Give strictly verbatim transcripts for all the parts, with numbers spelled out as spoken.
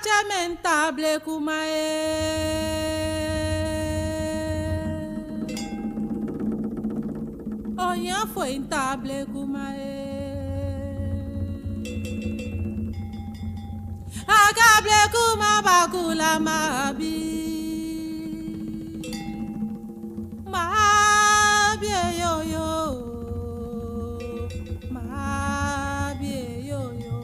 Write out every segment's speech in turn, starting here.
Tsɛmɛi, mitaoɔ blekuma ee. Ohiafoi, mitaoɔ blekuma ee. Akɛ blekuma bakula mabi. Mabi eyoyo. Mabi eyoyo.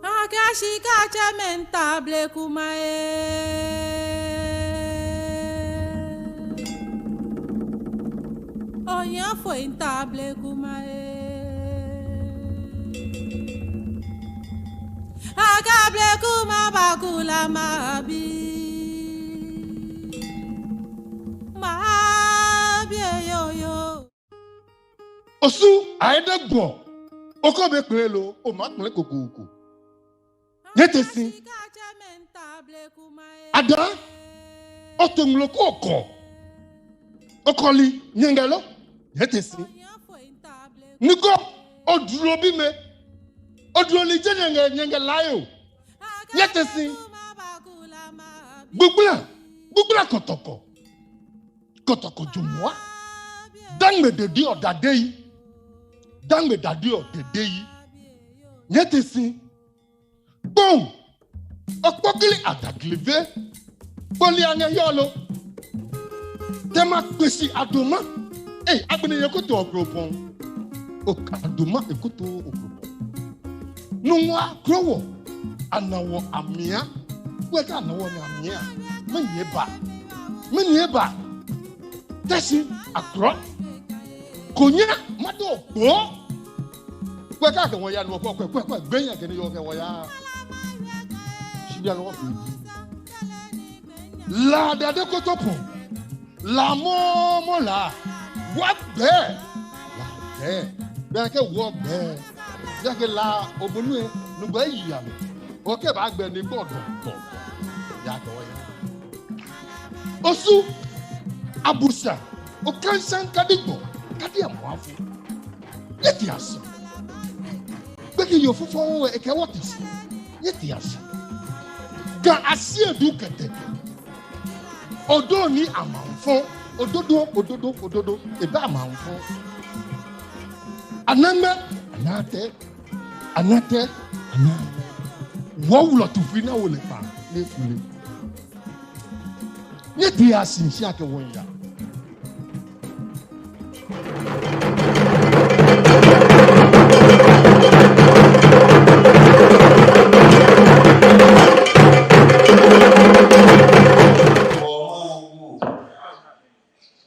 Akɛ shika tsɛmɛi, mitaoɔ blekuma ee. Ohiafoi, mitaoɔ blekuma ee. Akɛ blekuma bakula mabi. Mabi eyoyo. Osu Ayi Dagbo, okɔ be kpele lo, omaa kpele kokoko. Nyɛte shi. Ada, oto ŋmlɔ ko okɔ. Okɔ li nyɛŋgɛ lo, nyɛte shi. Ni ko, odro bi mɛ. Odro li jɛ nyɛŋgɛ, nyɛŋgɛ la yo. Nyɛte shi. Gbugbla, gbugbla kɔtɔkɔ. Kɔtɔkɔ jɔɔmɔ wa. Daŋme dede ɔ dade yi. Daŋme dade ɔ dede yi. Nyɛte shi. Kpɔŋ. Okpokli adagli ve. Kpokli aŋɛ yɔɔ lo. Tɛma kpesi adoma. Ei, agbɛnɛ yɛ koto okropɔŋ. Oka adoma ekoto okropɔŋ. Nuŋua krowɔ. Anawɔ amia. Kwɛ akɛ anawɔ ni amia. Mɛni eba? Mɛni eba? Tɛsi akrɔ. Konyɛ mato kpo. Kwɛ akɛ wɔya nɔ kwɛ, kwɛ, kwɛ, kwɛ, gbɛnyiɛ kɛ ni yɔɔ kɛ wɔya. Shi bianɛ wɔfee. La dade kotopɔŋ. La mɔmɔ la. Wɔgbɛ. La gbɛ. Bianɛ kɛ wɔgbɛ. Bianɛ kɛ la obonu ɛ, nugbɛ yi ya mɛ. Okɛ baagbɛ ni gbɔ dɔ, dɔ, dɔ. Ya kɛ wɔya. Osu, Abusa, Okaŋshaŋ Kadigbɔ, Kadi Amoafo. Nyɛte shi. Gbekɛ yoo fufɔ wɔ ekɛ wɔte shi. Nyɛte shi. Ga Asiedu Kɛtɛkɛ. Odo ni Amaŋfɔ. Ododo, ododo, ododo. Eba Amaŋfɔ. Anamɛ, Anatɛ. Anatɛ, Anatɛ. Wɔwulɔ tufui na wole kpa, ne fule. Nyɛte shi shi akɛ wɔya.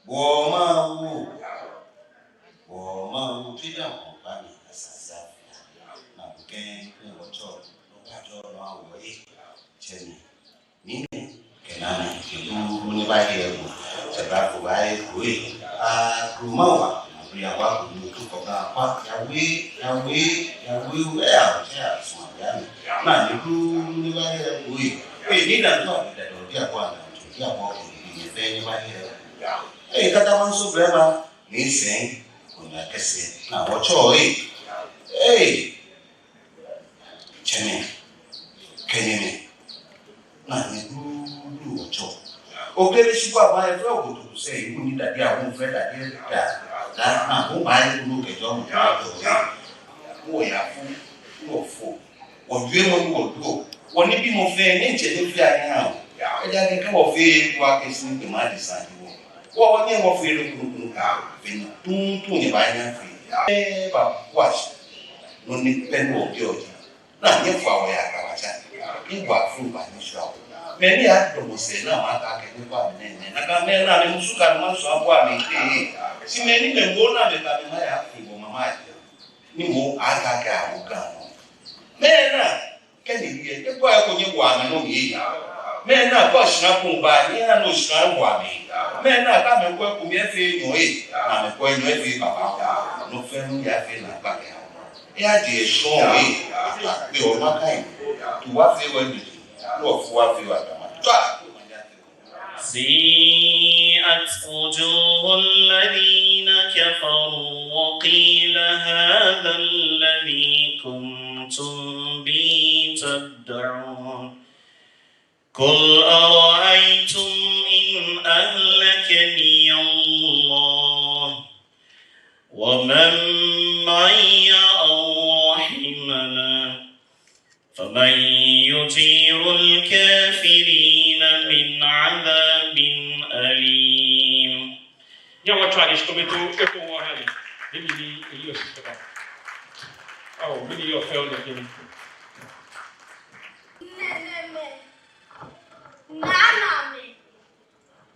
Wɔmawu, wɔmawu, tida mɔ ba ni asa sa. Na kɛ kɛ wɔtsɔ, wɔtsɔ, wɔtsɔ, wɔtsɔ. Mɔ ni baahe eko, tsɛ baa ko baahe eko ee. Aa, Nkrumah wa, Maria wa ko ni tu ko ba kwa, ya we, ya we, ya we, we ya, ya suma ya mi. Naa ni mɔ ni baahe eko ee. Ee, ni da to abi da do, dia kwa na, dia kwa ko ni, ni fɛɛ ni baahe eko. Ee, Katamanso blema, ni sɛɛ, ko na kɛse, naa wɔtsɔ ee. Ee. Tsɛmɛi kɛ nyɛmɛi, naa nyɛ dudu wɔtsɔ. Okɛ lɛ shi kwa ba yɛ fɛɛ obotu sɛɛ, ibu ni dadi awu fɛɛ dadi da, da, naa ko baaye ko kɛjɛ mɔ ko. Wɔyafu, wɔfo, wɔjwɛŋmɔ ni wɔduɔ, wɔnibimɔ fɛɛ, ni tsɛ ni fɛɛ anya wɔ. Ejaakɛ kɛ wɔfee ko akɛ sini kpɛ ma di sa di wɔ. Wɔ, wɔnyɛ wɔfee lɛ kunukunu ka, fee ni tuuntu nyɛbaanyɛ afee. Ee, ba kwa shi. Nɔ ni pɛ ni wɔkɛɔ ji, naa nyɛfɔ̃ wɔ ya ka ba tsa. Ni wɔfɔ̃ ba ni shwa wɔ. Mɛi ni adamɔ sɛɛ naa ma ka kɛ ni kwa mɛi nɛɛ, nɛɛ. Nakai mɛi naa mɛi musu ka ni ma sɔ abua mɛi tee. Shi mɛi ni mɛi wo naa mɛi ka mɛi ma ya fi wɔ mama ya. Ni mɔ aka kɛ awo ka nɔ. Mɛi naa, kɛ ni yɛ, ekɔ eko nyɛ wa mɛi nɔ mi. Mɛi naa kɔ shina ko ba, ni ya nɔ shina wa mi. Mɛi naa ka mɛi kɔ eko mɛi fɛɛ nyɔ ee, naa mɛi kɔ nyɔ fɛɛ baba. Nɔ fɛɛ nɔ ya fɛɛ naa kpa kɛ. Eya di eshɔ ee, akpe o ma kai. Tu wa fɛɛ wɛ mi. Lɔ fu wa fɛɛ wa kama. Tɔ. سيئت وجوه الذين كفروا وقيل هذا الذي كنتم به تدعون. قل أرأيتم إن أهلكني الله ومن معي أو رحمنا فمن يجير الكافرين من عذاب أليم. Nyɛ wɔ try this tomato, eko wɔ ha ni. Mɛni ni eyi osi sɛba. Oh, mɛni yɔɔ fɛo lɛ kɛ. Nɛnɛmɛi, nanamɛi,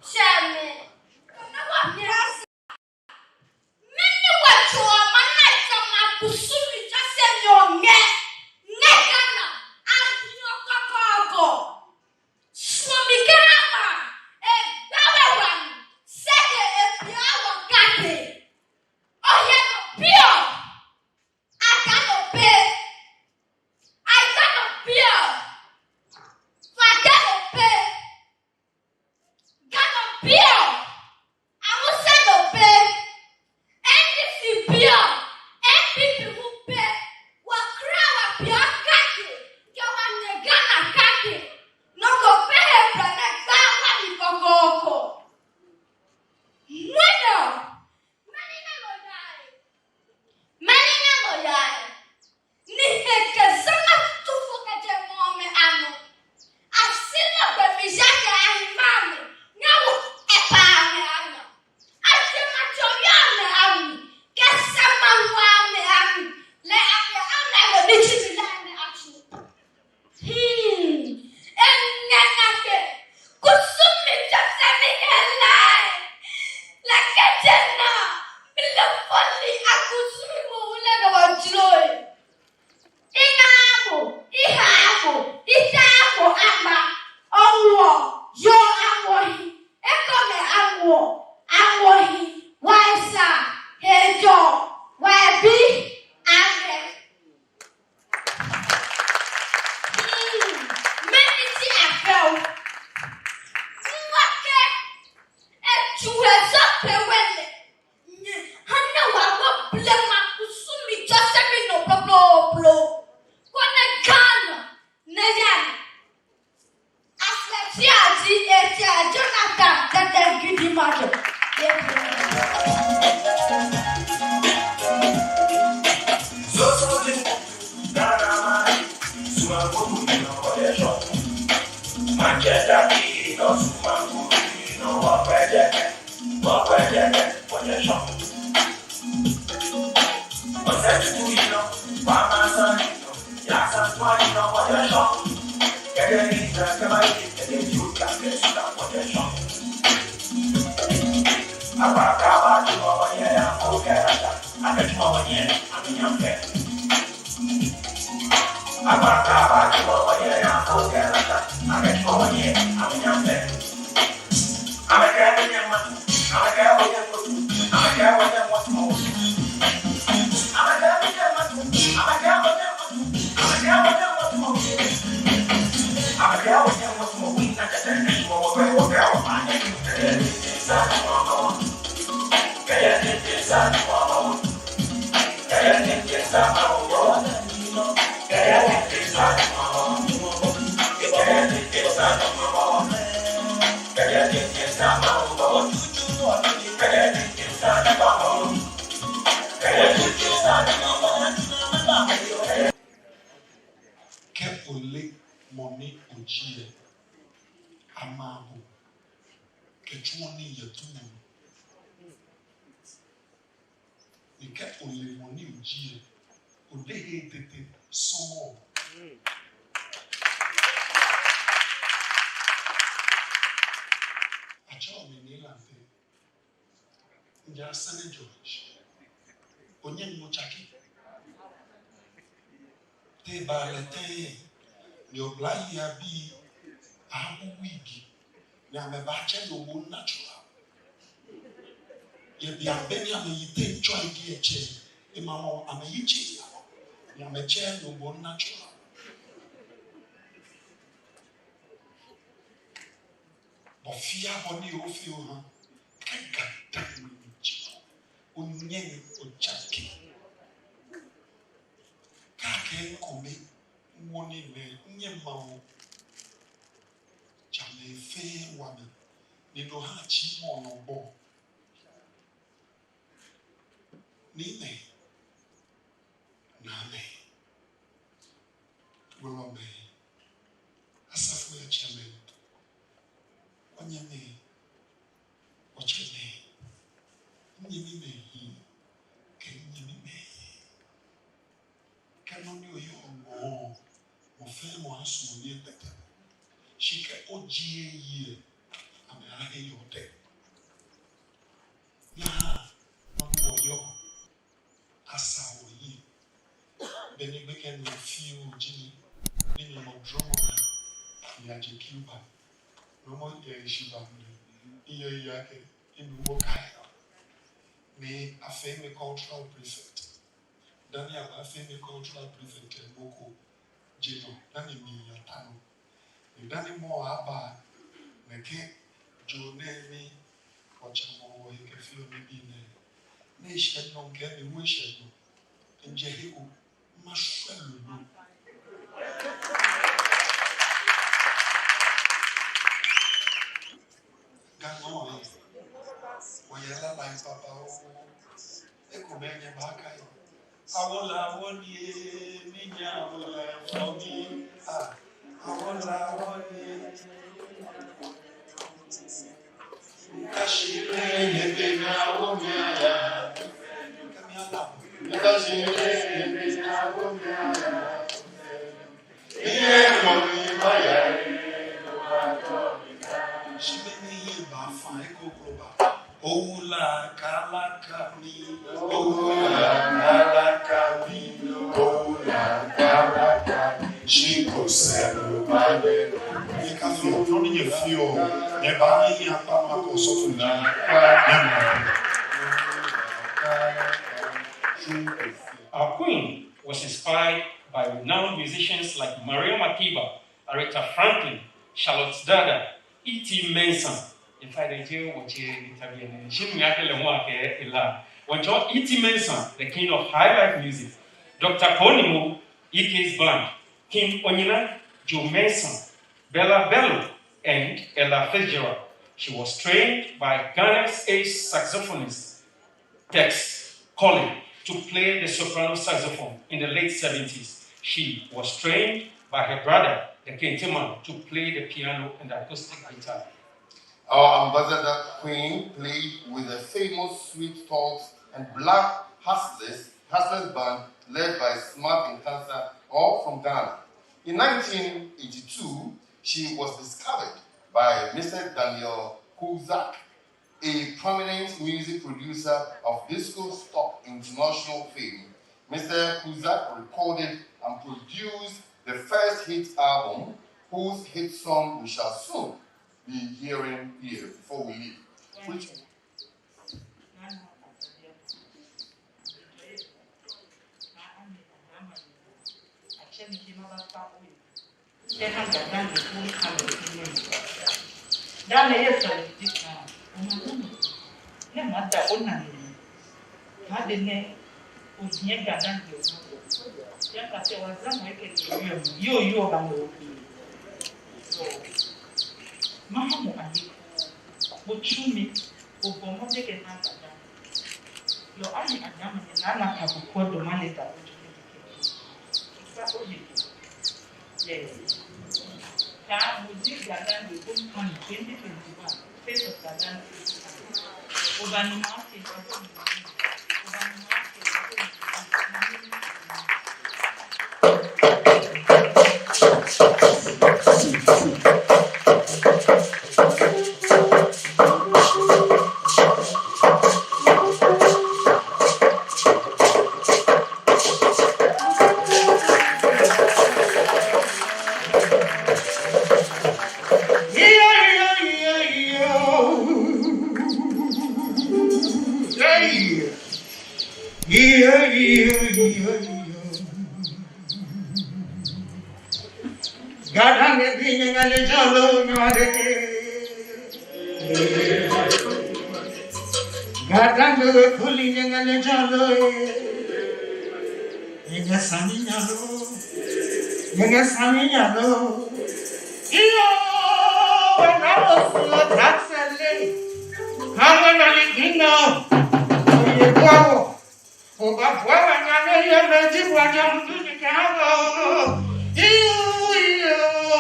tsɛmɛi, kɛ na wa mi ase. Mɛni wɔtsɔɔ maŋ nɛɛ tsɔɔ maŋ kusum ni tsɔɔ sɛɛ nyɔŋ nɛɛ, nɛɛ Ghana, abiɔ kɔkɔɔkɔ. Sɔmi kɛ ama, egba wɛ wa, sɛɛ kɛ ebi awo kate. Oya nɔ biɔ, aga nɔ pɛ. Aga nɔ biɔ, fa aga nɔ pɛ. Ga nɔ biɔ, Awusa nɔ pɛ, N D C biɔ, N P P hu pɛ, wɔkra wɔbiɔ kake, kɛ wɔnyɛ Ghana kake, nɔ ko pɛ he bra nɛ gba wa mi kɔkɔɔkɔ. Mɔnɔ, mɛni nɔ ya e? Mɛni nɔ ya e? Ni he kɛ sɛɛ ma tu fo kɛjɛ mɔ mɛi anɔ. Asi nɔ gbɛ mi ja kɛ ayi ma mɛi, ni awo ekpa mɛi anɔ. Atsɛ ma tsɔ ya mɛi anɔ, kɛ sɛɛ ma wa mɛi anɔ. Lɛ akɛ amɛ lɛ ni tsi mi la ni atsu. Hmm, enɛ na kɛ, kusum ni tsɔɔ sɛɛ ni kɛ la e. Lɛ kɛjɛ naa, mi lɛ fɔli akusum mɔ wulɛ nɔ wa jlo e. Ina mo, iha mo, ita mo ama, owo, yoo awo hi, ekome awo, awo hi, waisa, hejo, wabi, ame. Hmm, mɛni ji afɛo. Nwakɛ, etsu he sɔ pɛ wele. Nyɛ, ha ni wɔwo blema kusum ni tsɔɔ sɛɛ mi nɔ blobloblo. Koni Ghana, nɛɛ ya ni. Aflɛ fia ji ete Jonathan Tete Gidi Majo. Kɛ ole mɔ ni oji lɛ, amɛaabu kɛtsuɔ nii yɛ tumo. Ni kɛ ole mɔ ni oji lɛ, odehe tete sɔŋŋ. Atsɛɔ mi Nii Lante. Mija Sane George. Onyɛmi Otsake. Te ba lɛ tɛŋŋ, ni oblayei abii abu wig, ni amɛbaatsɛ no moŋ natural. Yɛ bianɛ be ni amɛyi te ntsɔ egi etsɛ, emamɔ amɛyi tsɛ ya, ni amɛtsɛ no moŋ natural. Bɔ fɛɛ bɔ ni ofee oha, kɛ Ga dani ji, onyɛmi Otsake. Kaakɛɛ ŋkome, ŋwo ni mɛ, nyɛmimɛi, jamɛ fɛɛ wa mi, ni no ha tsi mɔ nɔ bɔ. Niimɛi, naamɛi, wulɔmɛi, asafoiatsɛmɛi, wɔnyɛmɛi, wɔtsɛmɛi, nyɛmimɛi, kɛ nyɛmimɛi. Kɛ nɔ ni oyɔɔ ŋɔɔ, mɔ fɛɛ mɔ asumɔ ni ekpɛtɛ. Shi kɛ ojie yi lɛ, amɛaahe yɛ otɛ. Nyɛhaa, nɔ ni wɔyɔɔ, asa wɔyi. Be ni gbekɛ nɔ fioo ji mi, ni mimɔ dromɔ naa, ni aje Cuba. Mimɔ yɛ shiba mli, ni yɛ ya kɛ, ni mimɔ kai. Ni afee mi cultural prefect. Dani abaafee mi cultural prefect lɛ, mɔ ko je nɔ, dani miiya ta nɔ. Ni dani mɔ lɛ aba, nɛkɛ joo nɛɛ ni wɔtsɛmɛi wɔhe kɛfeɔ nibii nɛɛ, ni eshɛ nɔ kɛ mi hu eshɛ nɔ. Mijɛ he ko, mashwɛ lolo. Ga nɔ lɛ, wɔyɛ lalai babaoo. Ekomɛi nyɛbaakai. Awula wɔ ni, minya awula fɔ mi. Ah, awula wɔ ni. Kashi ne, ne, ne, na, wo, mi, aya. Kami ala. Kashi ne, ne, ne, na, wo, mi, aya. Iye mɔ ni maya. Shi be ni ye ba fa eko klo ba. Owula kalaka mi, owula kalaka mi, owula kalaka mi. Shi ko sɛlu ba le. Ni kafeɔ nɔ ni nyɛfeɔ, nyɛba ni akpa ma ko sɔfo na. Nyɛma. Our queen was inspired by renowned musicians like Maria Makeba, Aretha Franklin, Charlotte Dada, E T Mensah. In fact, eji wɔtsɛ ni tabi ne. Shi mi akɛ lɛ hu akɛ ela. Wɔtsɛɔ E T Mensah, the king of high life music. Doctor Koo Nimo, E K's band, King Onyinaa, Joe Mensah, Bella Bello, and Ella Fitzgerald. She was trained by Ghana's ace saxophonist, Tex Colley, to play the soprano saxophone in the late seventies. She was trained by her brother, the Kente man, to play the piano and acoustic guitar. Our ambassador queen played with the famous Sweet Talks and Black Hustlers, Hustlers Band, led by Smart Nkansah, all from Ghana. In nineteen eighty-two, she was discovered by Mister Daniel Kuzak, a prominent music producer of disco stock international fame. Mister Kuzak recorded and produced the first hit album, whose hit song we shall soon be hearing here before we leave, which Dani yɛ sɔlemɔ ji akɛ, omanye nɔ, ni mada ona nɛɛ, made nɛɛ, ohiɛ Ga-Dangme. Yɛ kɛtee wɔzamɔ ekɛ yɛ mɔ, yoo yoo ba mɔ. So, maha mɔ ayi, mɔ tsumi, obɔ mɔdɛŋ kɛha Ga-Dangme. Lɔ ani Adama ni nana kabu kɔ do ma le da ojo ni kɛ. Isa oye. Yes. Ka mɔ ji Ga-Dangme homecoming twenty twenty-one. Face of Ga-Dangme. Oba ni ma ti, oba ni ma ti, oba ni ma ti. Ga-Dangme bii, nyɛŋa lɛ jɔɔ lo, nyɛwa de. Ga-Dangme wekulɛi, nyɛŋa lɛ jɔɔ lo. Nyɛŋa sane nyɛ lo. Nyɛŋa sane nyɛ lo. Iyo, wena lo si lo taksele. Kama na ni kino. Oye, bɔ. Obafo wanyɛ ni yɛ mɛi ji bua jɔɔ mɔ ni kɛ ha wɔ. Iyo, iyo,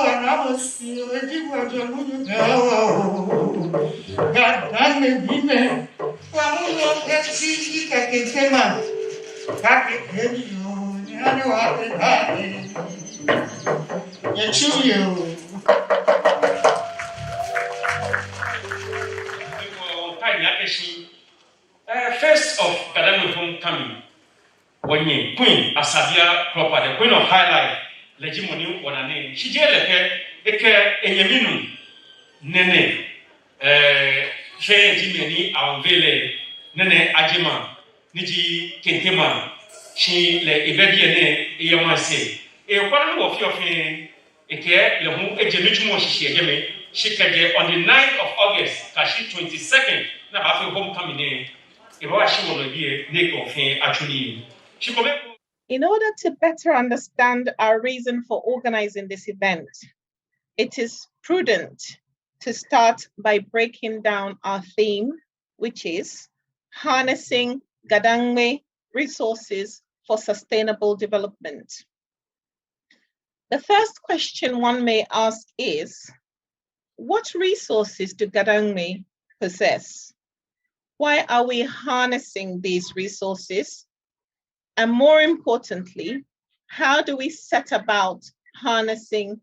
ana mɔ si o, ji bua jɔɔ mɔ ni kɛ ha wɔ. Ga-Dangme bii mɛi, wa mɔ ni kɛ si kɛ kɛ tema. Kɛ kɛ kɛ ni o, ni ani wa kɛ ba ni. Yɛ tsu yo. Ka nya kɛ shi. Eh, Face of Ga-Dangme homecoming. Wɔnyɛ Queen Asadia Cropper, the Queen of High Life. Lɛ ji mɔ ni wɔna nɛɛ. Shi jeee lɛ pɛ, ekɛ enyɛmi nuu Nene, eh, fɛɛ ji mɛi ni awonve lɛ, Nene Adjemah, ni ji Kente maŋ. Shi lɛ ebɛ biɛ nɛɛ, eyɛ maŋsɛɛ. Ekpaa ni wɔfeɔ fɛɛ. Ekɛɛ lɛ hu eje nitsumɔ shishi yɛ jɛmɛ, shi kɛjɛ on the ninth of August kɛyashi twenty-second ni abaafee homecoming nɛɛ, ebaawa shi wɔnɔ biɛ ni ekɛ wɔ fɛɛ atsu nii. Shi kome. In order to better understand our reason for organizing this event, it is prudent to start by breaking down our theme, which is harnessing Ga-Dangme resources for sustainable development. The first question one may ask is, what resources do Ga-Dangme possess? Why are we harnessing these resources? And more importantly, how do we set about harnessing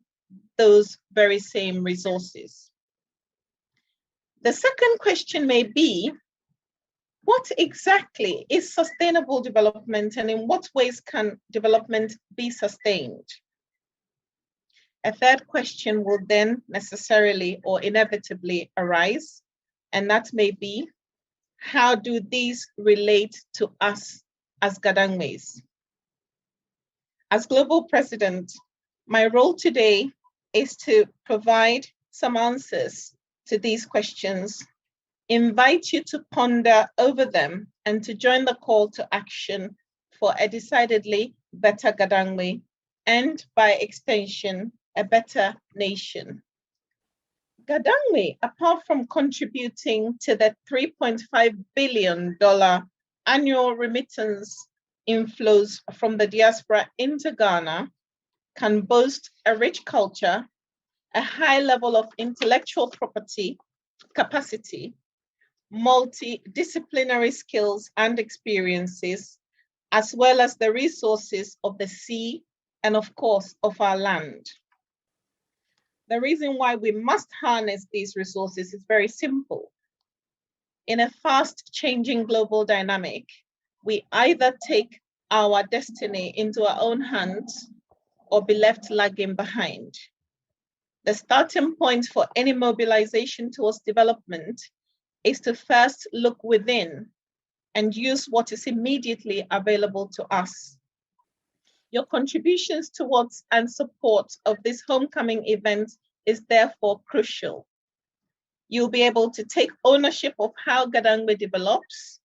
those very same resources? The second question may be, what exactly is sustainable development, and in what ways can development be sustained? A third question will then necessarily or inevitably arise, and that may be, how do these relate to us as Ga-Dangmes? As global president, my role today is to provide some answers to these questions, invite you to ponder over them, and to join the call to action for a decidedly better Ga-Dangme and, by extension, a better nation. Ga-Dangme, apart from contributing to the three point five billion dollar annual remittance inflows from the diaspora into Ghana, can boast a rich culture, a high level of intellectual property, capacity, multidisciplinary skills and experiences, as well as the resources of the sea and, of course, of our land. The reason why we must harness these resources is very simple. In a fast-changing global dynamic, we either take our destiny into our own hands or be left lagging behind. The starting point for any mobilization towards development is to first look within and use what is immediately available to us. Your contributions towards and support of this homecoming event is therefore crucial. You'll be able to take ownership of how Gadangme develops.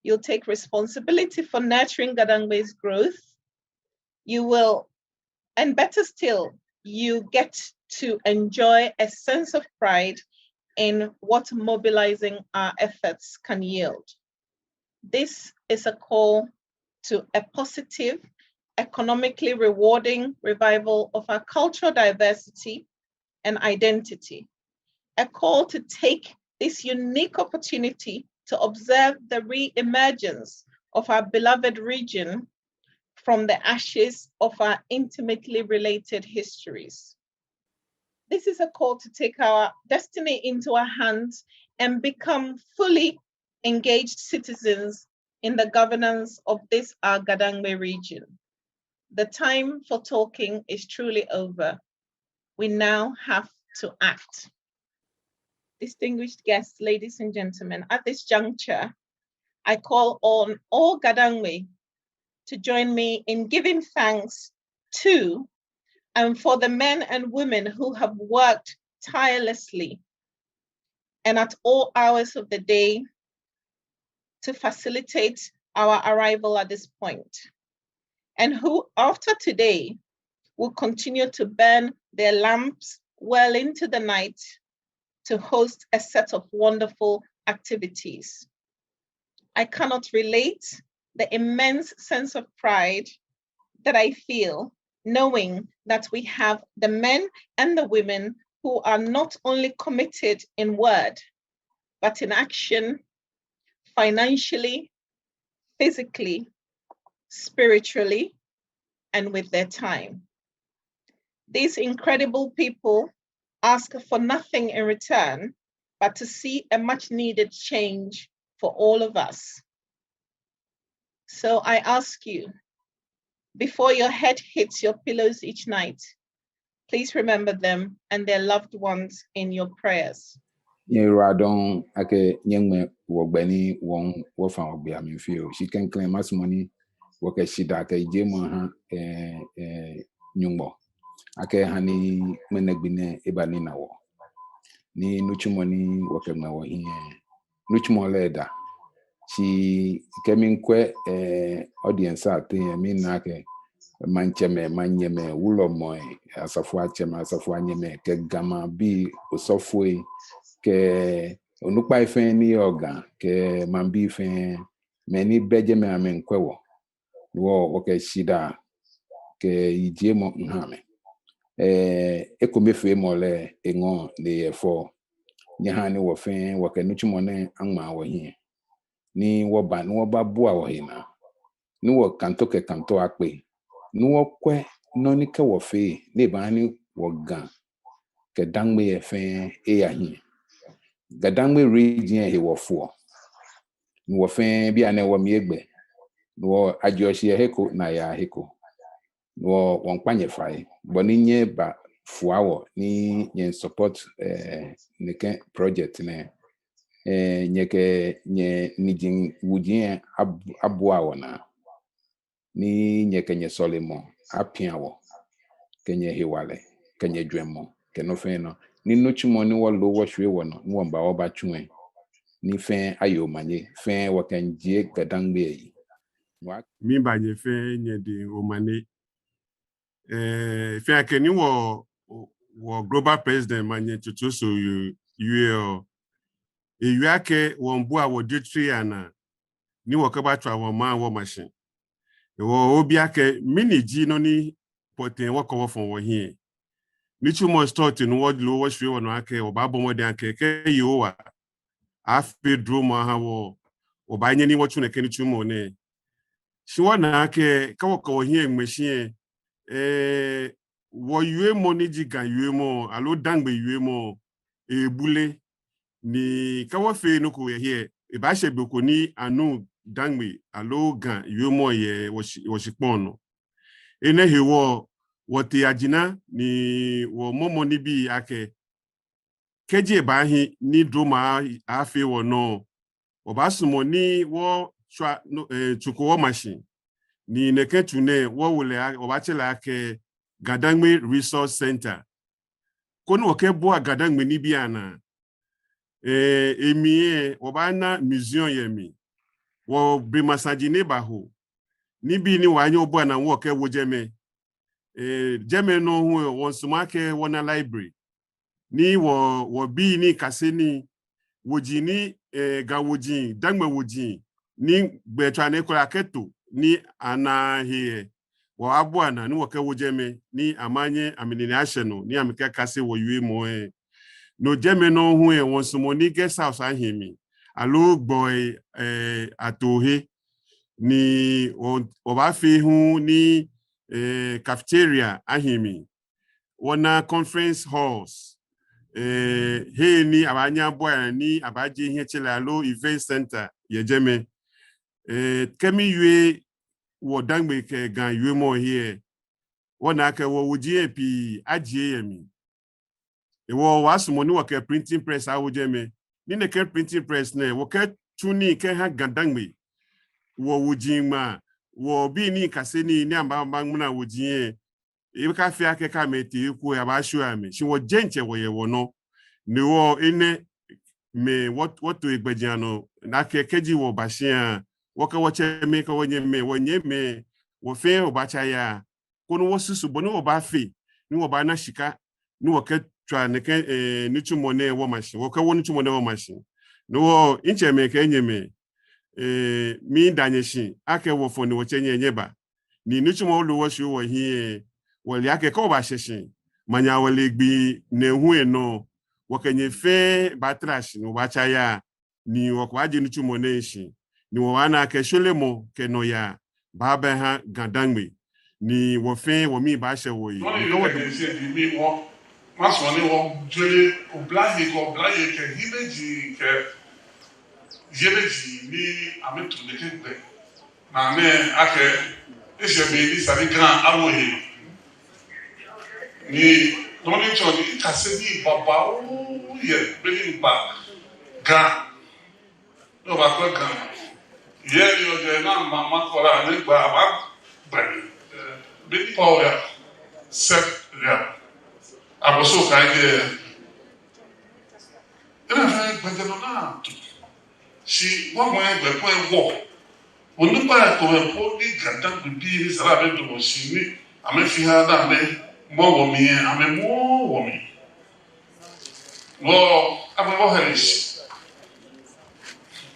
You'll take responsibility for nurturing Gadangme's growth. You will, and better still, you get to enjoy a sense of pride in what mobilizing our efforts can yield. This is a call to a positive, economically rewarding revival of our cultural diversity and identity, a call to take this unique opportunity to observe the re-emergence of our beloved region from the ashes of our intimately related histories. This is a call to take our destiny into our hands and become fully engaged citizens in the governance of this our Gadangme region. The time for talking is truly over. We now have to act. Distinguished guests, ladies and gentlemen, at this juncture, I call on all Gadangme to join me in giving thanks to and for the men and women who have worked tirelessly and at all hours of the day to facilitate our arrival at this point, and who, after today, will continue to burn their lamps well into the night to host a set of wonderful activities. I cannot relate the immense sense of pride that I feel knowing that we have the men and the women who are not only committed in word, but in action, financially, physically, spiritually, and with their time. These incredible people ask for nothing in return but to see a much needed change for all of us. So I ask you, before your head hits your pillows each night, please remember them and their loved ones in your prayers. Nyɛyiwaladɔŋŋ akɛ nyɛŋmɛ wɔgbɛ ni wɔ hu wɔfã wɔgbee amli fioo. Shi klɛŋklɛŋ masumɔ ni wɔkɛ shidaa kɛ yijiemɔ aha, eh, eh, Nyɔŋmɔ akɛ eha ni ŋmɛnɛ gbi nɛɛ eba ni ena wɔ. Ni nitsumɔ ni wɔkɛŋmɛ wɔhiɛ, nitsumɔ lɛ eda. Shi kɛ miikwɛ, eh, audience ateŋ lɛ, mina akɛ maŋtsɛmɛi, maŋnyɛmɛi, wulɔmɛi, asafoiatsɛmɛi, asafoianyɛmɛi, kɛ Ga maŋbii, osɔfoi, kɛ onukpai fɛɛ ni yɔɔ Ga, kɛ maŋbii fɛɛ, mɛi ni bɛ jɛmɛ amɛmiikwɛ wɔ. Wɔ, wɔkɛ shidaa kɛ yijiemɔ miiha amɛ. Eh, ekomefeemɔ lɛ eŋɔɔ ni eyɛ fɛo. Nyɛhaa ni wɔ fɛɛ wɔkɛ nitsumɔ nɛɛ aŋma wɔhiɛ, ni wɔba, ni wɔbabua wɔhe naa, ni wɔkantɔ kɛ kantɔ akpe, ni wɔkwɛ nɔ ni kɛ wɔfee ni ebaaha ni wɔ Ga kɛ Dangme lɛ fɛɛ eya hiɛ. Ga Dangme region lɛ he wɔfoɔ. Ni wɔ fɛɛ bianɛ wɔmli egbɛ. Ni wɔ, ajieɔ shi yɛ he ko, ni ayaa he ko. Ni wɔ, wɔmiikpa nyɛ fai bɔ ni nyɛbafua wɔ ni nyɛsupport, eh, nɛkɛ project nɛɛ. Eh, nyɛkɛ nyɛniji wuji lɛ ab-, abua wɔnaa, ni nyɛkɛ nyɛsɔlemɔ apia wɔ, kɛ nyɛhewalɛ, kɛ nyɛjwɛŋmɔ, kɛ nɔ fɛɛ nɔ. Ni nitsumɔ ni wɔloo wɔshwie wɔnɔ, ni wɔmiiba wɔbatsu lɛ, ni fɛɛ aye omanye, fɛɛ wɔkɛmiijie Ga Dangme lɛ yi. Wa- Miiba nyɛ fɛɛ nyɛdɛŋ omanye. Eh, fɛɛ akɛ ni wɔ, wɔ Global President Maŋnyɛ Tsotso Osu wie lɛ, ewie akɛ wɔmiibua wɔjwetri anaa, ni wɔkɛbatswa wɔmaŋ wɔmashi. Hewɔ obi akɛ mɛni ji nɔ ni pɔtɛɛ wɔkɔ wɔfɔ̃ wɔhiɛ. Nitsumɔ start ni wɔloo wɔshwie wɔnɔ akɛ wɔbaabɔ mɔdɛŋ akɛ kɛ Yehowa afee dromɔ aha wɔ, wɔbaanyɛ ni wɔtsu nɛkɛ nitsumɔ nɛɛ. Shi wɔna akɛ kɛ wɔkɔ wɔhiɛ ŋmɛ shi lɛ, eh, wɔwiemɔ ni ji Ga wiemɔ aloo Dangme wiemɔ, ebule. Ni kɛ wɔfee nɔ ko yɛ he lɛ, ebaashɛ be ko ni anuuu Dangme aloo Ga wiemɔ yɛ wɔshi-, wɔshikpɔŋ nɔ. Enɛ hewɔ wɔtee ajina ni wɔmɔmɔ nibii akɛ kɛji ebaahi ni dromɔ a-, afee wɔnɔ, wɔbaasumɔ ni wɔtswa nɔ, eh, tsu ko wɔmashi. Ni nɛkɛ tsu nɛɛ wɔwo lɛ a-, wɔbaatsɛ lɛ akɛ Ga Dangme Resource Center. Koni wɔkɛbua Ga Dangme nibii anaa. Ee, emli lɛ, wɔbaana museum yɛ mli. Wɔblema saji ni ebaho. Nibii ni wɔbaanyɛ wɔbua naa wɔkɛwo jɛmɛ. Ee, jɛmɛ nɔŋŋ hu lɛ, wɔmiisumɔ akɛ wɔna library. Ni wɔ, wɔbii ni kase nii, woji ni, ee, Ga woji, Dangme woji, ni gbɛ tswaa ni kɔla akɛto, ni anaaa he lɛ. Wɔbaabua naa ni wɔkɛwo jɛmɛ, ni amɛnyɛ amɛnine ashɛ nɔ, ni amɛkɛkase wɔwiemɔ lɛ. No jɛmɛ nɔŋŋ hu lɛ, wɔmiisumɔ ni guest house ahi mli, aloo gbɔi, ee, atoohe, ni wɔ, wɔbaafee hu ni, ee, cafeteria ahi mli. Wɔna conference halls, ee, he ni abaanyɛ abua ni abaajie hiɛtselɛi aloo event center yɛ jɛmɛ. Ee, kɛ miwie wɔ Dangme kɛ Ga wiemɔ he lɛ, wɔna akɛ wɔwoji lɛ pii ajie yɛ mli. Hewɔ wɔbaasumɔ ni wɔkɛ printing press awo jɛmɛ. Ni nɛkɛ printing press nɛɛ, wɔkɛtsu nii kɛha Ga Dangme, wɔwoji ŋmaa, wɔbii ni kase nii ni amɛbaŋmala woji lɛ. Ebakafee akɛ kɛ amɛtee he ko lɛ, abaashwie amɛ. Shi wɔ diɛŋtsɛ wɔyɛ wɔnɔ. Ni wɔ enɛɛmɛi wɔ, wɔto egbɛjianɔ, ni akɛ kɛji wɔba shia, wɔkɛ wɔtsɛmɛi, kɛ wɔnyɛmɛi, wɔnyɛmimɛi, wɔ fɛɛ wɔbaatsa yaa. Koni wɔsusu bɔ ni wɔbaafee ni wɔbaana shika, ni wɔkɛtswa nɛkɛ, ee, nitsumɔ nɛɛ wɔma shi, wɔkɛwo nitsumɔ nɛɛ wɔma shi. Ni wɔ, mitsɛmɛi kɛ minyɛmɛi, ee, miida nyɛ shi akɛ wɔfɔ̃ ni wɔtsɛ nyɛ, nyɛba. Ni nitsumɔ ni wɔshwie wɔhiɛ lɛ, wɔle akɛ kɛ wɔbashɛ shi, manyɛ wɔle gbi nɛɛhu lɛ nɔ, wɔkɛ nyɛ fɛɛ baatara shi ni wɔbaatsa yaa, ni wɔkɛbaaje nitsumɔ nɛɛ shishi, ni wɔbaana akɛ shweremɔ kɛ nɔyaa baaba eha Ga Dangme, ni wɔ fɛɛ wɔmii baashɛ wɔyi. Nɔ ni ni kɛ wɔ mikɛɛ ji mi wɔ, masumɔ ni wɔjwere oblahii kɛ oblayei kɛ hiimeji kɛ yeimeji ni amɛto nɛkɛ gbɛ. Naa nɛɛ akɛ eshɛ be ni esa ni Ga awo ehe. Ni nɔ ni tsɔɔ ni mikase nii babaoo yɛ be ni miba Ga. Ni wɔbakwɛ Ga. Yɛ ni ojɛ naa mama kɔla ni gba aba gbɛ. Be ni kɔ ya sɛ ya. Abɔso ka jɛ. Ena fɛɛ gbɛjɛ nɔ naa tu. Shi wɔmɔ yɛ gbɛ ko ewɔ. Onukpa komɛi po ni Ga Dangme bii ni sara be do wɔ shi ni amɛfee ha da amɛ mɔ wɔ mli, amɛmɔ wɔ mli. Wɔ, amɛ wɔ heritage.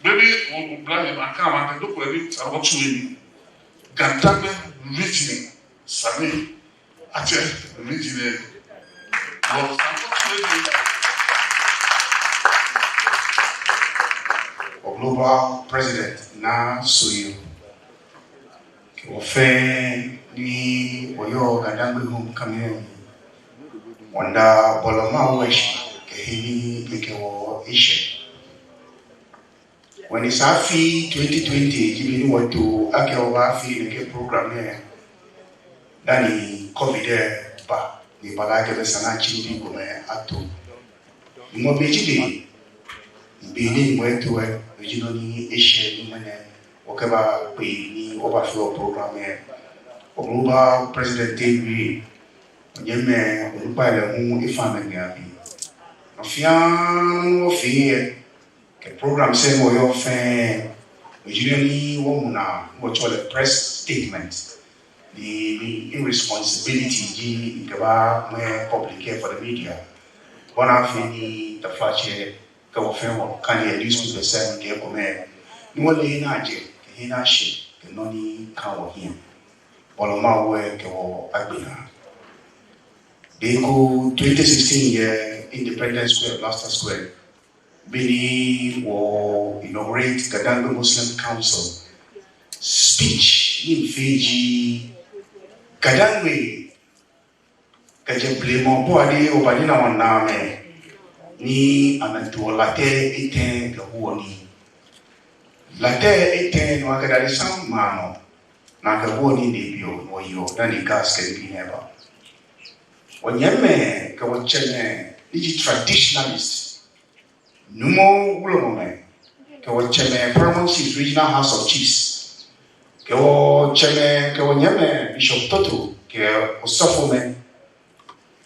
Be ni wɔ, wɔ oblayei ma ka ma kɛ do ko ni sara wɔ tsu ni. Ga Dangme region sani atsɛ region lɛ. Wɔ, sara wɔ tsu ni. Wɔ global president na so yi. Kɛ wɔ fɛɛ ni wɔyɔɔ Ga Dangme homecoming. Wɔmiida bɔlɔ maŋ wɔ shi kɛ he ni ekɛ wɔ eshɛ. Wɔnɛ sane afi twenty twenty ji be ni wɔto akɛ wɔbaafee nɛkɛ program nɛɛ. Dani covid lɛ ba, ni bala kɛ be sane ni atsi nibii komɛi ato. Ni mɔ be ji be, be ni mɔ eto lɛ, no ji nɔ ni eshɛ ni ŋmɛnɛ wɔkɛba kpe ni wɔbafee wɔ program lɛ. Wɔ global president lɛ wie, onyɛmimɛi onukpai lɛ hu efa amɛgbɛ abi. Nɔ fɛɛ nɔ ni wɔfee lɛ, kɛ program sɛɛ ni wɔyɔɔ fɛɛ, no ji nɔ ni wɔmu naa, wɔtsɛɔ lɛ press statement. Ni, ni, mi responsibility ji ni mikɛba ŋmɛ public lɛ for the media. Bɔ ni afee ni taflatsɛ kɛ wɔ fɛɛ wɔkane yɛ newspaper sɛɛ kɛ ekomɛi. Ni wɔle he ni ajɛ, kɛ he ni ashɛ, kɛ nɔ ni ka wɔhiɛ. Bɔlɔ maŋ wɔ kɛ wɔ agbe naa. Be ko twenty sixteen yɛ Independence Square, Blaster Square. Be ni wɔ inaugurate Ga Dangme Muslim Council. Speech ni mifee ji Ga Dangme kɛjɛ blema ɔbɔade oba ni na wɔnaamɛi ni amɛtoɔ latɛ etɛ kɛhoɔ nii. Latɛ etɛ ni wɔkɛ dadesam maa nɔ ni akɛhoɔ nii ni biɔ wɔyeɔ dani gas kɛ nibii nɛɛ ba. Wɔnyɛmimɛi kɛ wɔtsɛmɛi ni ji traditionalist, Nuumo Wulɔmɛi, kɛ wɔtsɛmɛi Paramount Chiefs, Regional House of Chiefs, kɛ wɔtsɛmɛi, kɛ wɔnyɛmimɛi Bishop Toto, kɛ osɔfomɛi.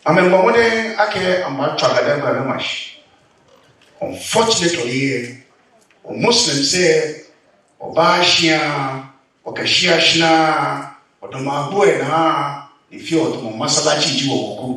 Amɛbɔ mɔdɛŋ akɛ amɛbaatswa Ga Dangme amɛma shi. Unfortunately, wɔ Muslims lɛ, wɔbaa shia, wɔkɛ shia shinaa, wɔdamɔ agbo lɛ naa, ni fioo wɔdamɔ masalachi ji wɔweku.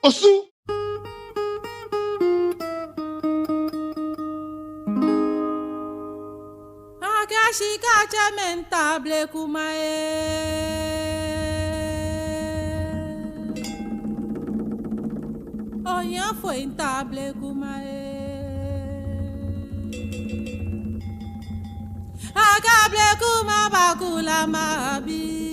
Osu. Akɛ shika tsɛmɛi tablɛ kuma ee. Ohiafoi tablɛ kuma ee. Akɛ blɛ kuma bakula mabi.